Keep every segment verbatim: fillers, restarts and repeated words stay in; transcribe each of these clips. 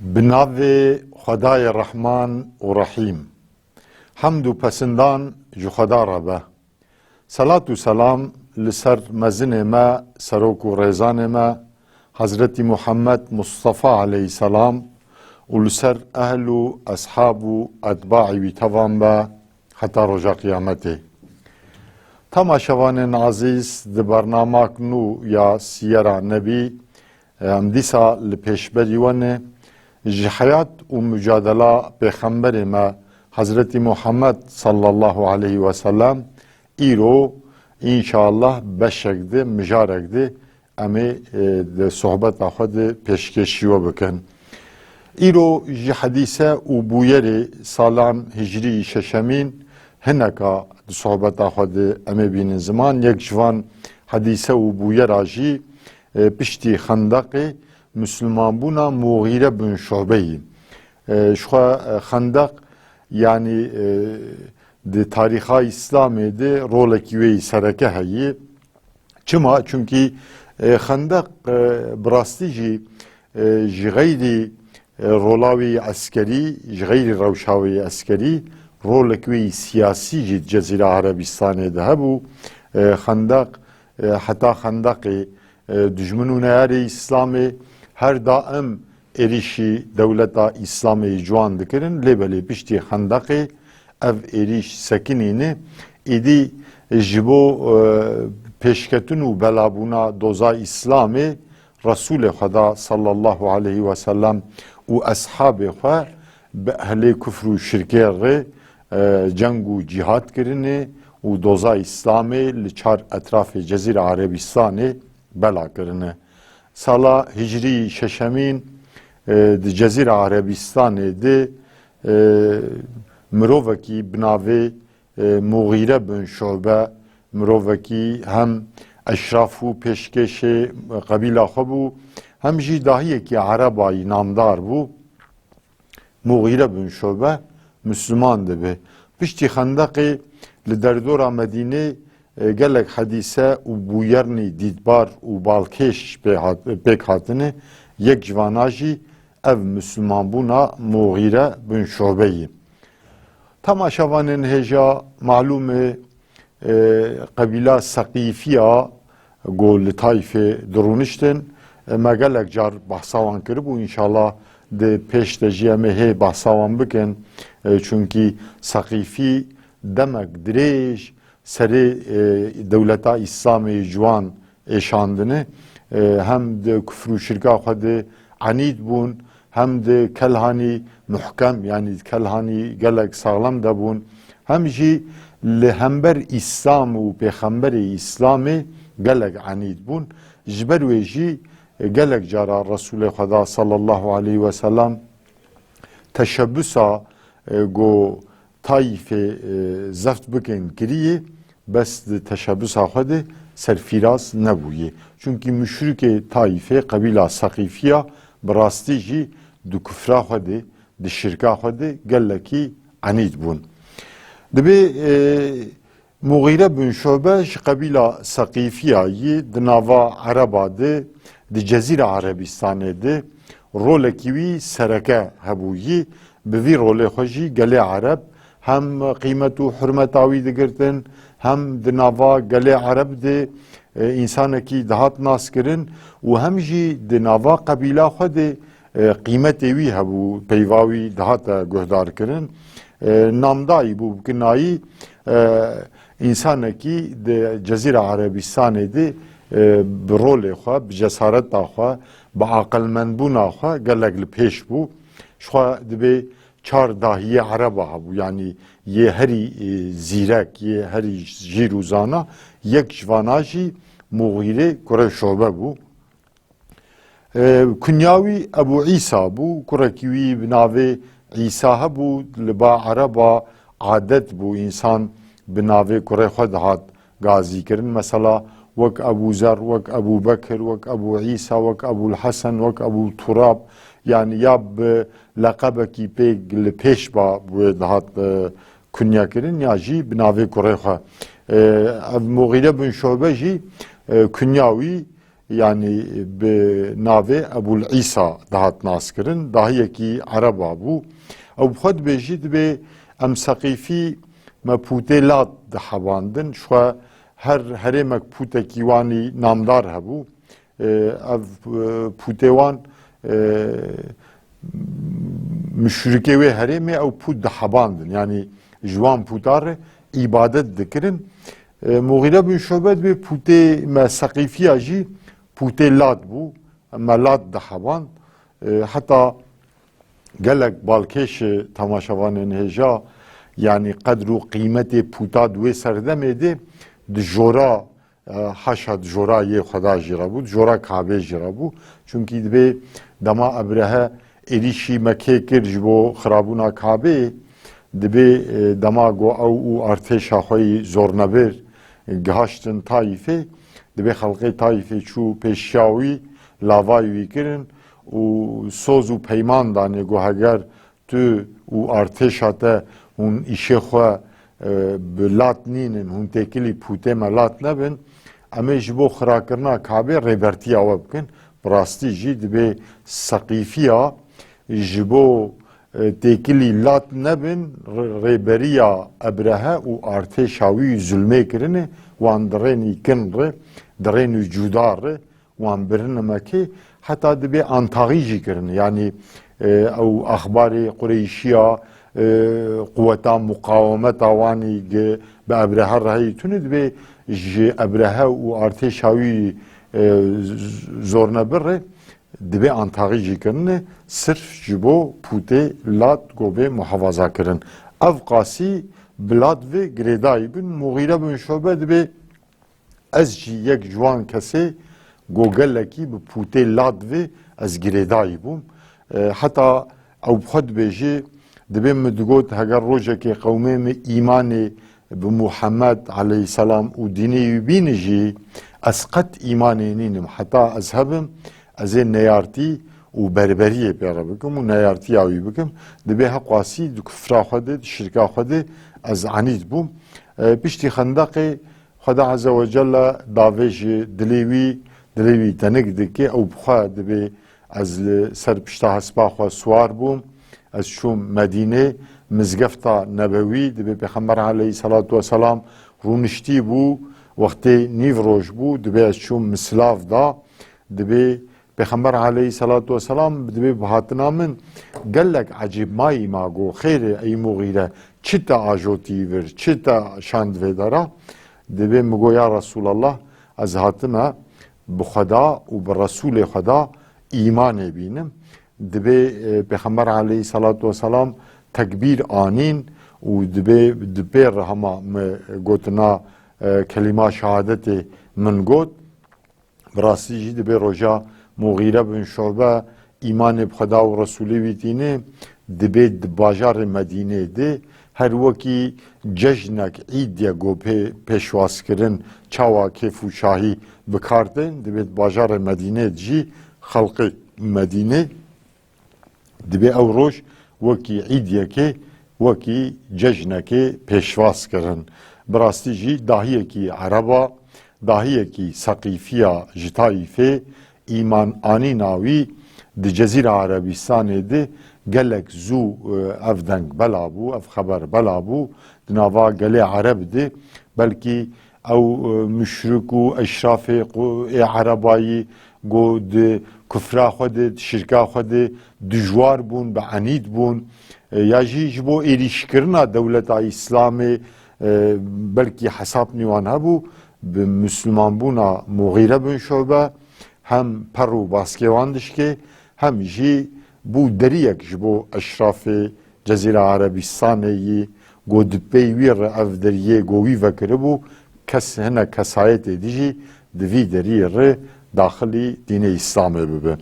Bi navê Xwedayê Rehman û Rehîm. Hemd û pesindan ji Xweda re be. Selat û selam li ser mezinê me, serok û rêzanê me, Hezretî Muhammed Mustafa aleyhisselam û li ser ehl û eshab û etbaî wî tevan be heta roja qiyametê. Temaşevanên ezîz, di bernamak nû ya Siyera Nebî, em dîsa li pêşberî we ne, ji heyat û mucadela Pêxemberê me Hezretî Muhammed sallallahu aleyhi ve sellem, îro înşallah beşek di, mijarek di, em ê, e, di sohbeta xwe di pêşkêşî we bikin. Îro ji hedîse û bûyerê salan hicrî şeşemîn hineka di sohbeta xwe di em ê bînin ziman. Yek ji van hedîse û bûyera jî, e, piştî Xendeqê Mislimanbûna Muxîre bin Şu'be yî. E, ji xwe, e, Xendeq, yanî, e, di tarîxa Îslamê de rolekî wê yî sereke heye. Çima? Çunkî, e, Xendeq, e, bi rastî jî, e, ji xeyrî, e, rola wê yî eskerî, ji xeyrî rewşa wê yî eskerî, rolek wê yî siyasî jî di Cezîra Erebîstanê de hebû. E, Xendeq, e, heta Xendeqê, e, dijmin û neyarê Îslamê her daim êrîşî dewleta Îslamê yî ciwan dikirin, lê belê piştî Xendeqê ev êrîş sekinîne. Îdî ji bo, e, pêşketin û belabûna doza Îslamê, Resûlê Xweda sallallahu aleyhi ve sellem û eshabê xwe bi ehlê kufr û şirkê re, e, ceng û cîhad kirine û doza Îslamê li çar etrafê Cezîra Erebîstanê bela kirine. Sala hicrî şeşemîn, e, di Cezîra Erebîstanê de, e, mirovekî bi navê, e, Muxîre bin Şu'be, mirovekî hem eşraf û pêşkêşê qebîla xwe bû, hem jî dahiyekî Erebayî namdar bû. Muxîre bin Şu'be Misliman dibe. Piştî Xendeqê li derdora Medînê, e, gelek hedîse û bûyernî dîtbar û balkêş pê hat-, pêk hatine. Yek ji vana jî ev Mislimanbûna Muxîre bin Şu'be yî. Temaşevanên hêja, malûm e, e, qebîla Seqîfiya ku li Tayfê dirûniştin, e, me gelek car behsa wan kiribû. Înşallah di pêş de jî em ê hê behsa wan bikin. E, çunkî Seqîfî demek dirêj serê, e, dewleta Îslamê ji wan êşandine. E, hem di kufr û şirka xwe de enîd bûn, hem di kelhanî muhkem, yanî kelhanî gelek saxlem de bûn, hem jî li hember Îslam û Pêxemberê Îslamê gelek enîd bûn. Ji ber wê jî, e, gelek cara Resûlê Xweda sallallahu aleyhi ve sellem teşebbüsa, e, ku Tayîfê, e, zeft bikin kiriyê, bes di teşebbüsa xwe de serfîraz nebûyê. Çunkî muşrikê Tayîfê, qebîla Seqîfiya, bi rastî jî di kufra xwe de, di şirka xwe de gelekî enîd bûn. Dibê, e, Muxîre bin Şu'be ji qebîla Seqîfiya yî di nava Ereba de, di Cezîra Erebîstanê de rolekî wî sereke hebûyî. Bi vî rolê xwe jî gelê Ereb hem qîmet û hurmeta wî digirtin, hem di nava gelê Ereb de, e, însanekî dihat naskirin û hem jî di nava qebîla xwe de, e, qîmetê wî hebû, peyva wî dihate guhdarkirin. E, namdayî bû, bi kinayî, e, însanekî di Cezîra Erebîstanê de, e, bi rolê xwe, bi cesareta xwe, bi aqilmendbûna xwe gelek li pêş bû. Ji xwe dibê çar dahiyê Ereba hebû, yanî yê herî, e, zîrek, yê herî jîr û zana, yek ji vana jî Muxîrê kurê Şobe bû. E, kunya wî Ebû Îsa bû, kurekî wî bi navê Îsa hebû, li ba Ereba adet bû, însan bi navê kurê xwe dihat gazî kirin. Mesela wek Ebû Zer, wek Ebû Bekir, wek Ebû Îsa, wek Ebûl Hesen, wek Ebû Turab, yanî ya bi leqebekî pê li pêş ba wê dihat, e, kunya kirin, ya jî bi navê kurê xwe. E, ev Muxîre bin Şobe jî, e, kunya wî yanî bi navê Ebul Îsa dihat naskirin, dahiyekî Ereba bû. Ew bi xwe dibêjî, dibê em Seqîfî me pûtê Lat dihebandin, ji xwe her herêmek pûtekî wanî namdar hebû. E, ev, e, pûtê wan, e, muşrikê wê herêmê ew pût dihebandin. Yanî ji wan pûta re îbadet dikirin. E, Muxîre bin Şobe dibê pûtê me Seqîfiya jî pûtê Lat bû. Me Lat diheband. E, heta gelek balkêş e temaşevanên hêja, yanî qedr û qîmetê pûta di wê serdemê de di jora, e, haşa di jora yê Xweda jî re bû, di jora Kabê jî re bû. Çunkî dibê dema Ebrehe êrîşî Mekê kir ji bo xirabûna Kabê, dibê, e, dema go ew û artêşa xwe yî zornebir gihaştin Taîfê, dibê xelqê Taîfê çû pêşiya wî, lavayî wî kirin û soz û peyman danê go heger tu û artêşa te hûn îşê xwe, e, bi Lat nînin, hûn têkilî pûtê me Lat nebin, em ê ji bo xirakirina Kabê rêbertiya we bikin. Bi rastî jî dibê Seqîfiya ji bo, e, têkilî Lat nebin, rê-, rêberiya Ebrehe û artêşa wî zulmê kirine, wan dirênî kin re, dirênî cuda re, wan birine Mekê, heta dibê antaxî jî kirine. Yanî, e, ew axbarê Qureyşiya, e, quweta muqawemeta wanî gi-, bi Ebrehe re heyî tune dibê ji Ebrehe û artêşa wî, e, z-, zornebir re dibê antaxî jî kirine, sirf ji bo pûtê Lat go bê muhafaza kirin. Ev qasî bi Lat ve girêdayî bin, Muxîre bin Şobe dibê Ez jî yek ji wan kesê go gelekî bi pûtê Lat ve ez girêdayî bûm. E, heta ew bi xwe dibêje, dibê min digot, heger rojekê qewmê min îmanê bi Muhammed aleyhisselam û dînê wî bîne jî, ez qet îmanê nînim. Heta ez hebim, ez ê neyartî û berberiyê pê re bikim û neyartiya wî bikim. Dibê heqwasî di kufra xwe de, di şirka xwe de ez enîd bûm. E, piştî Xendeqê Xweda Azze ve Celle davê ji dilê wî, dilê wî tenik dike, ew bi xwe dibê, ez li ser pişta hespa xwe siwar bûm, ez çûm Medînê, mizgefta nebewî, dibê Pêxember aleyhisselatu vesselam rûniştî bû, wextê nîv roj bû, dibê ez çûm min silav da, dibê Pêxember aleyhisselatu vesselam dibê bi hatina min gelek ecêb mayî ma, go, "Xêr e ey Muxîre, çi te ajotî vir, çi te şand vê dera?" Dibê min go, "Ya Resûlallah, ez hatime bi Xweda û bi Resûlê Xweda îmanê bînim." Dibê, e, Pêxember aleyhisselatu vesselam tekbîr anîn û dibê di pê re hema min gotina, e, kelîma şehadetê min got. Bi rastî jî dibê roja Muxîre bin Şobe îmanê bi Xweda û Resûlê wî tîne, dibê di bajarê Medînê de her wekî cejnek, îd ye, go pê pêşwazkirin, çawa kêf û şahî bi kar tên, dibê di bajarê Medînê de jî xelqê Medînê dibê ew roj wekî îdyekê, wekî cejnekê pêşwaz kirin. Bi rastî jî dahiyekî Ereba, dahiyekî Seqîfiya ji Taîfê, îman anîna wî di Cezîra Erebîstanê de gelek zû, e, ev deng bela bû, ev xeber bela bû di nava gelê Ereb de, belkî ew, e, muşrik û eşrafê qu-, ê Erebayî go di kufra xwe de, di şirka xwe de dijwar bûn, bi enîd bûn, e, ya jî ji bo êrîşkirina dewleta Îslamê, e, belkî hesab nî wan hebû, bi Mislimanbûna Muxîre bin Şobe hem per û baskê wan dişkê, hem jî bû deriyek ji bo eşrafê Cezîra Erebîstanê yî, go di pey wî re ev deriyê go wî vekiribû, kes hinek kesayetê dî jî di vî deriyê re daxilî dînê Îslamê bibe.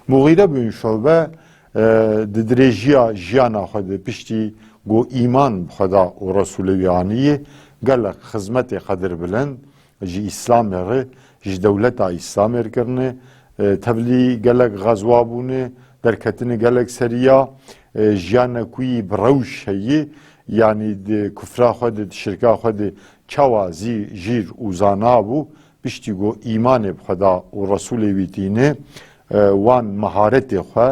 Muxîre bin Şobe, e, di dirêjiya jiyana xwe de piştî go îman bi Xweda û Resûlê wî aniyê, gelek xizmetê qedirbilind ji Îslamê re, ji dewleta Îslamê re kirine, e, tevlî gelek xezwa bûne, derketine gelek seriya, e, jiyanek wî bi rewş heye, yanî di kufra xwe de, di şirka xwe de çawa zî jîr û zana bû, Piştî ku îmanê bi Xweda û Resûlê wî tîne, e, wan meharetê xwe,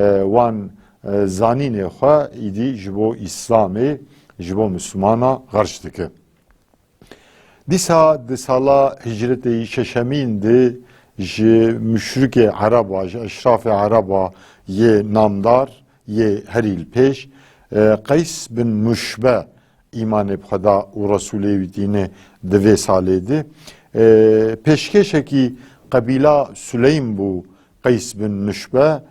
e, wan, e, zanînê xwe îdî ji bo Îslamê, ji bo Mislimana xerc dike. Dîsa di sala hicretê yî şeşemîn de ji muşrikê Ereba, ji eşrafê Ereba yê namdar, yê herî li pêş, e, Qeys bin Muşbe îmanê bi Xweda û Resûlê wî tîne di vê salê de. E, pêşkêşekî qebîla Suleym bû, Qeys bin Muşbe,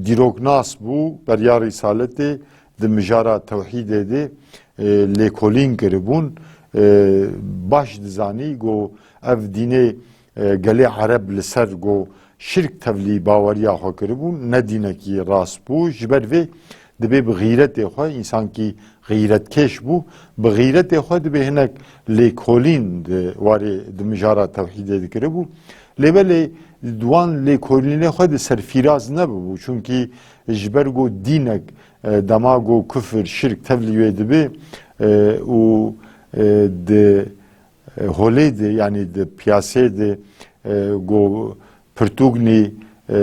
dîroknas bû, beriya Rîsaletê di mijara tewhîdê de, e, lêkolîn kiribûn. E, baş dizanî ku ev dînê, e, gelê Ereb li ser ku şirk tevlî baweriya xwe kiribû, ne dînekî rast bû. Ji ber vê dibê bi xîretê xwe, însankî xîretkêş bû, bi xîretê xwe dibê hinek lêkolîn di warê, di mijara tewhîdê dikiribû. Lê belê di wan lêkolînê xwe di serfîraz nebibû. Çunkî ji ber ku dînek, e, dema ku kufir, şirk tevlî wê dibe, e, û, e, di, e, holê de, yanî di piyasê de, e, ku pirtûknî, e,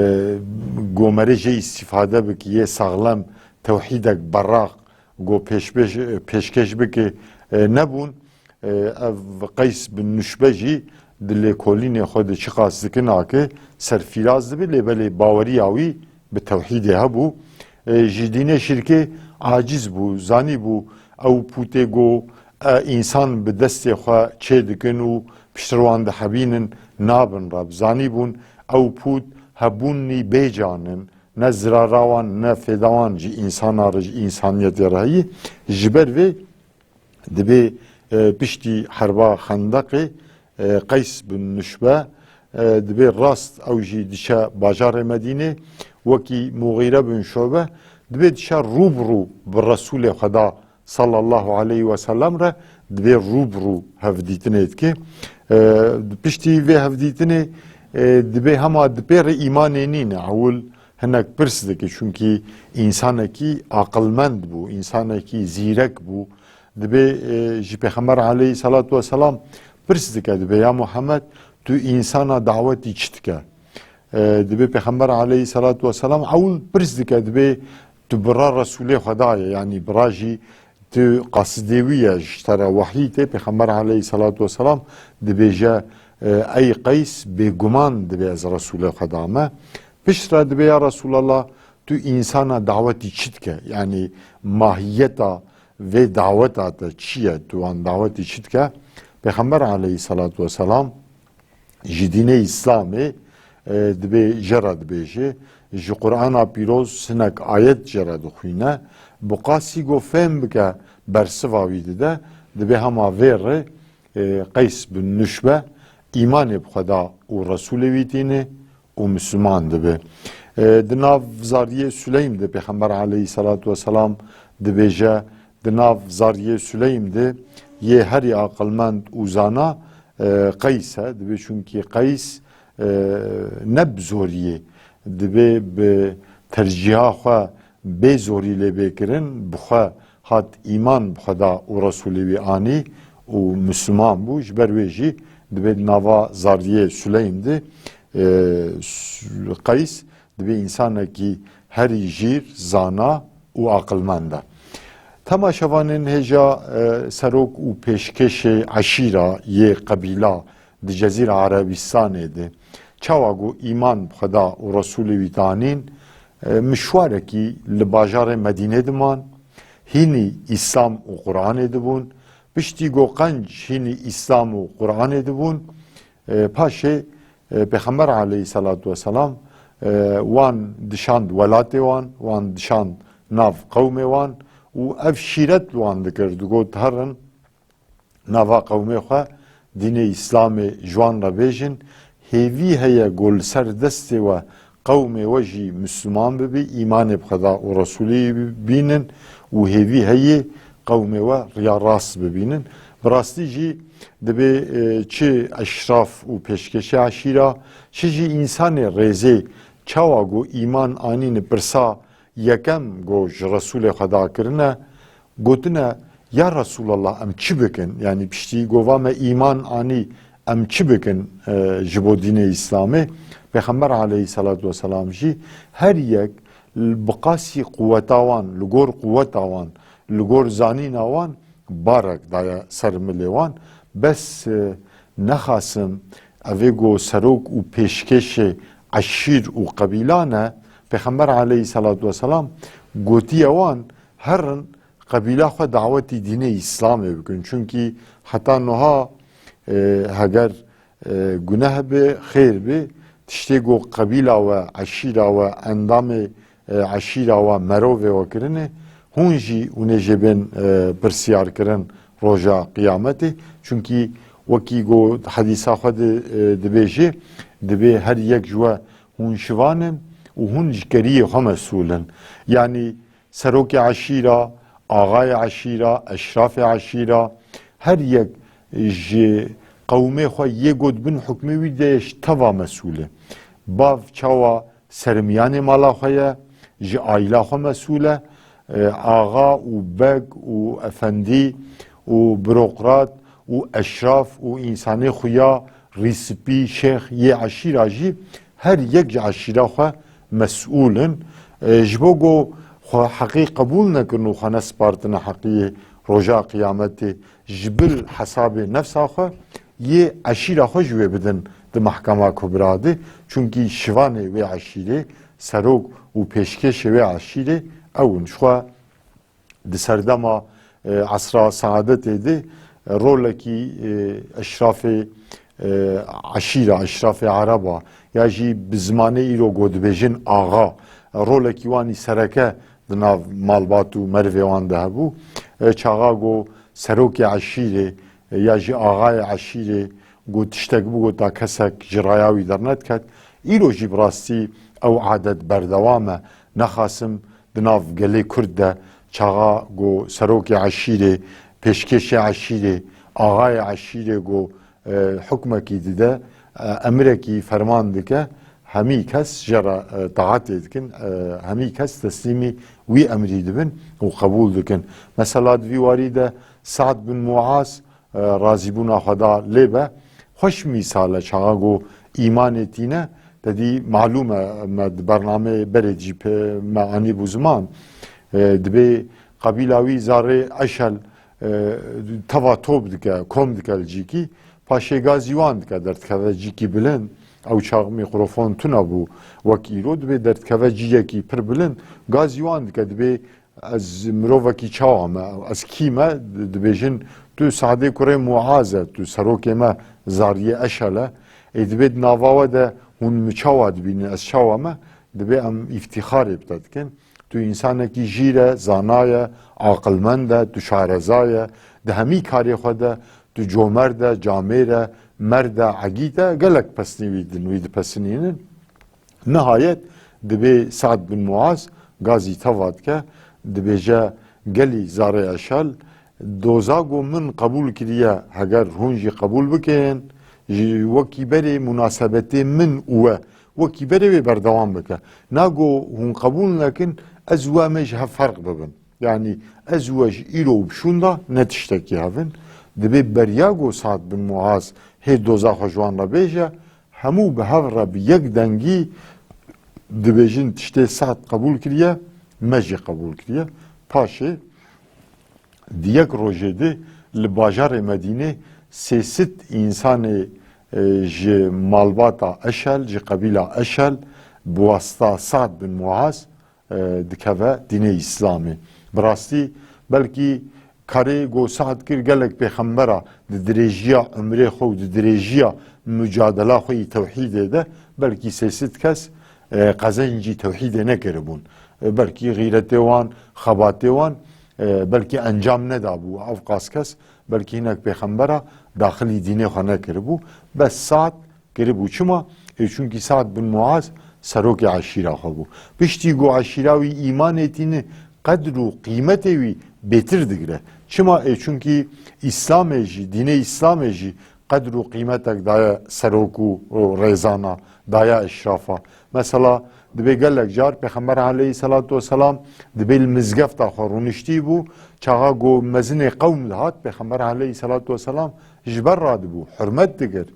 gomerê jê îstîfade bike, yê saxlem, tewhîdek beraq ku pêşbêj-, pêşkêş bike, e, nebûn. E, ev Qeys bin Nuşbe jî di lêkolînê xwe de çiqas dike nake, serfîraz dibe, lê belê baweriya wî bi tewhîdê hebû. E, ji dînê şirkê aciz bû, zanîbû ew pûtê ku, e, însan bi destê xwe çê dikin û piştre wan dihebînin, nabin reb. Zanîbûn ew pût hebûnî bê can in, ne zirara wan, ne fêda wan ji însana re, ji însaniyetê re heye. Ji ber vê dibê, e, piştî herba Xendeqê, e, Qeys bin Nuşbe, e, dibê rast ew jî diçe bajarê Medînê, wekî Muxîre bin Şobe, dibê diçe rû bi rû bi Resûlê Xweda sallallahu aleyhi ve sellem re, dibê rû bi rû hevdîtinê dike. E, piştî vê hevdîtinê, e, dibê hema dipêre îmanê nîne. Ewil hinek pirs dike, çunkî însanekî aqilmend bû, însanekî zîrek bû. Dibê, e, ji Pêxember aleyhissalatu vesselam pirs dike, dibê, "Ya Muhammed, tu însana dawetî çi dike?" E, dibê Pêxember aleyhissalatu vesselam ewil pirs dike, dibê, "Tu bira Resûlê Xweda ye, yanî bira jî tu qasidê wî ye, ji te re wehyî tê?" Pêxember aleyhissalatu vesselam dibêje, e, "Ey Qeys, bêguman dibê ez Resûlê Xweda me." Piştre dibê, "Ya Resûlallah, tu însana dawetî çi dike? Yanî mahiyeta vê daweta te çi ye? Tu wan dawetî çi dike?" Pêxember aleyhissalatu vesselam ji dînê Îslamê, e, dibê jê re dibêje, ji Qur'ana Pîroz hinek ayet jê re dixwîne, bi qasî ku fêm bike, bersiva wî dide, dibê hema vê re, e, Qeys bin Nuşbe îmanê bi Xweda û Resûlê wî tîne û Misliman dibe. E, di nav zariyê Suleym de Pêxember aleyhissalatu vesselam dibêje, di nav zariyê Suleym de yê herî aqilmend û zana, e, Qeys e. Dibê çunkî Qeys, e, ne bi zoriyê, dibê bi tercîha xwe bê zorî lê bê kirin, bi xwe hat îman bi Xweda û Resûlê wî anî û Misliman bû. Ji ber wê jî dibê di nava zariyê Suleym de, e, Su-, Qeys dibê însanekî herî jîr, zana û aqilmend e. Temaşevanên hêja, e, serok û pêşkêşê eşîra yê qebîla di Cezîra Erebîstanê de çawa ku îman bi Xweda û Resûlê wî tanîn, e, mişwarekî li bajarê Medînê diman, hînî Îslam û Qur'anê dibûn, piştî ku qenc hînî Îslam û Qur'anê dibûn, e, paşê, e, Pêxember aleyhissalatu vesselam, e, wan dişand welatê wan, wan dişand nav qewmê wan û ev şîret li wan dikir, digot, "Herin nava qewmê xwe, dînê Îslamê ji wan re bêjin, hêvî heye ku li ser destê we qewmê we jî Misliman bibî, îmanê bi Xweda û Resûlê bînin û hêvî heye qewmê we riya rast bibînin." Bi rastî jî dibê, e, çi eşraf û pêşkêşê eşîra, çi jî însanê rêzê çawa ku îman anîne pirsa yekem ku ji Resûlê Xweda kirine, gotine, "Ya Resûlallah, em çi bikin? Yanî piştî ku va me îman anî, Em çi bikin, e, ji bo dînê Îslamê? Pêxember aleyhisselatu vesselam jî her yek bi qasî quweta wan, li gor quweta wan, li gor zanîna wan barek daye ser milê wan. Bes, e, nexasim evê ku serok û pêşkêşê eşîr û qebîlan e, Pêxember aleyhisselatu vesselam gotiye wan, herin qebîla xwe dawetî dînê Îslamê bikin. Çunkî heta nuha, e, heger, e, guneh be, xêr be, tiştê ku qebîla we, eşîra we, endamê, e, eşîra we, merovê we kirine, hûn jî hûnê jê bên, e, pirsiyar kirin roja qiyametê. Çunkî wekî ku hedîsa xwe di, e, dibêje, dibê her yek ji we hûn şivan in û hûn ji keriyê xwe mesûl in. Yanî serokê eşîra, axayê eşîra, eşrafê eşîra, her yek ji qewmê xwe yê got bin hukmê wî de ye, ji teva mesûl e. Bav çawa serimiyanê mala xwe ye, ji aîla xwe mesûl e. E, axa û beg û efendî û burokrat û eşraf û însanê xuya, rîspî, şêx yê eşîra jî her yek ji eşîra xwe mesûl in. E, ji bo ku xwe heqî qebûl nekin û xwe nespartine heqiyê roja qiyametê, ji bil hesabê nefsa xwe yê eşîra xwe ji wê bidin di Mehkema Kubra de. Çunkî şivanê wê eşîrê, serok û pêşkêşê wê eşîrê ew in. Ji xwe di serdema, e, esra saadetê de, e, rolekî, e, eşrafê, e, eşîra, eşrafê ereba ya jî bi zimanê îro ku dibêjin axa, e, rolekî wanî sereke di nav malbat û merivê wan de hebû. E, çaxa ku serokê eşîrê, e, ya jî axayê eşîrê ku tiştek bigota kesek ji raya wî dernediket. Îro jî bi rastî ew adet berdewam e. Nexasim di nav gelê Kurd de çaxa ku serokê eşîrê, pêşkêşê eşîrê, axayê eşîrê ku, e, hukmekî dide, e, emirekî ferman dike, hemî kes jê re, e, taetê dikin, e, hemî kes teslîmî wî emrî dibin û qebûl dikin. Mesela di vî warî de Sa'd bin Muaz, e, razîbûna Xweda lê be, xweş mîsal e, çaxa ku îmanê tîne, te dî malûm e, me di bernameyê berê jî pê me anîbû ziman. E, dibê qebîla wî zarê Eşel, e, teva top dike, kom dike li cîkî, paşê gazî wan dike, derdikeve cîkî bilind. Ew çax mîkrofon tune bû wek îro, dibê derdikeve cîyekî pir bilind, gazî wan dike, dibê ez mirovekî çawa me, ez kî me, dibêjin, tu Sadê kurê Muaz e, tu serokê me zariyê Eşel e. Ê dibê di nava we de hûn mi çawa dibînin, ez çawa me, dibê em îftîxarê bi te dikin. Tu însanekî jîr e, zana ye, aqilmend e, tu şareza ye, di hemî karê xwe de tu comerd e, camêr e, merd e, egît e, gelek pesnî wî din, wî dipesinînin. Nihayet dibê Sa'd bin Muaz gazî teva dike, dibêje, gelî zarê Eşel, doza ku min qebûl kiriye, heger hûn jî qebûl bikin, ji wekî berê munasebetê min û we, wekî berê wê berdewam bike. Na ku hûn qebûl nekin, ez û we em ê ji hev ferq bibin. Yanî ez û we ji îro û bi şûnda ne tiştekî hev in. Dibê beriya ku Sa'd bin Muaz hê doza xwe ji wan re bêje, hemû bi hev re bi yek dengî dibêjin, tiştê Sa'd qebûl kiriye, me jî qebûl kiriye. Paşê di yek rojê de li bajarê Medînê sê sed însanê, e, ji malbata Eşel, ji qebîla Eşel, bi wasita Sa'd bin Muaz, e, dikeve dînê Îslamê. Bi rastî belkî karê ku Sa'd kir gelek pêxembera di dirêjiya umrê xwe û di dirêjiya mucadela xwe yî tewhîdê de belkî sê sed kes, e, qezencî tewhîdê nekiribûn. E, belkî xîretê wan, xebatê wan, e, belkî encam nedabû. Ev qas kes belkî hinek pêxembera daxilî dînê xwe nekiribû. Bes Sa'd kiribû. Çima? Ê çunkî Sa'd bin Muaz serokê eşîra xwe bû. Piştî ku eşîra wî îmanê tîne, qedr û qîmetê wî bêtir digire. Çima? Ê çunkî Îslamê jî, dînê Îslamê jî qedr û qîmetek daye serok û, û rêzana, daye eşrafa. Mesela dibê gelek car Pêxember aleyhisselatu vesselam dibê li mizgefta xwe rûniştî bû, çaxa ku mezinê qewm dihat, Pêxember aleyhisselatu vesselam ji ber radibû, hurmet dikir.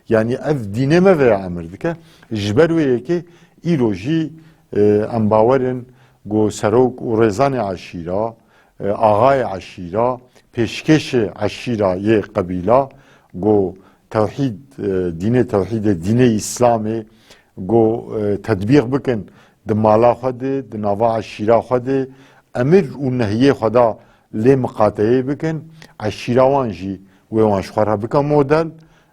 Yanî ev dînê me vêya emir dike. Ji ber wê yekê îro jî, e, em bawer in ku serok û rêzanê eşîra, e, axayê eşîra, pêşkêşê eşîra yê qebîla, ku tewhîd, e, dînê tewhîdê, dînê Îslamê, ku, e, tetbîq bikin di mala xwe de, di nava eşîra xwe de, emir û nehiyê xwe da lê miqateyê bikin, eşîra wan jî wê wan ji xwe re bike model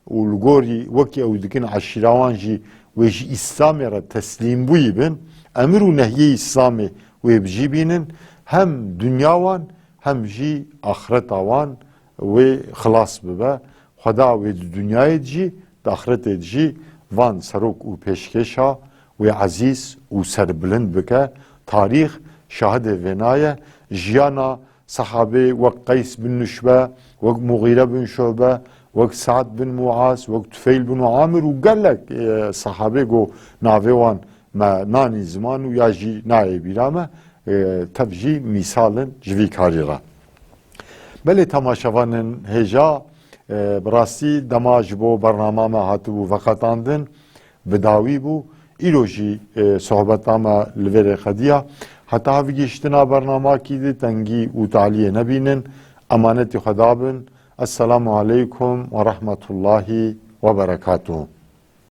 û li gorî wekî ew dikin eşîra wan jî wê ji Îslamê re teslîmbûyî bin, emir û nehiyê Îslamê wê bi cî bînin, hem dinya wan hem jî axireta wan wê xilas bibe. Xweda wê di dinyayê de jî, di axretê de jî van serok û pêşkêşa wê ezîz û serbilind bike. Tarîx şahidê vêna ye. Jiyana sehabê wek Qeys bin Nuşbe, wek Muxîre bin Şu'be, wek Sa'd bin Muaz, wek Tufeyl bin Amir û gelek, e, sehabê ku navê wan me nanî ziman û ya jî nayê bîra me, e, tev jî mîsal in ji vî karî re. Belê temaşevanên hêja, e, bi rastî dema ji bo bernama me hatibû veqetandin, bi dawî bû. Îro jî, e, sohbeta me li vê rê qediya. Heta hevgihiştina bernamakî di tengî û taliyê nebînin. Emanetî Xweda bin. Esselamu aleykum ve rahmetullahi ve berekatuhu.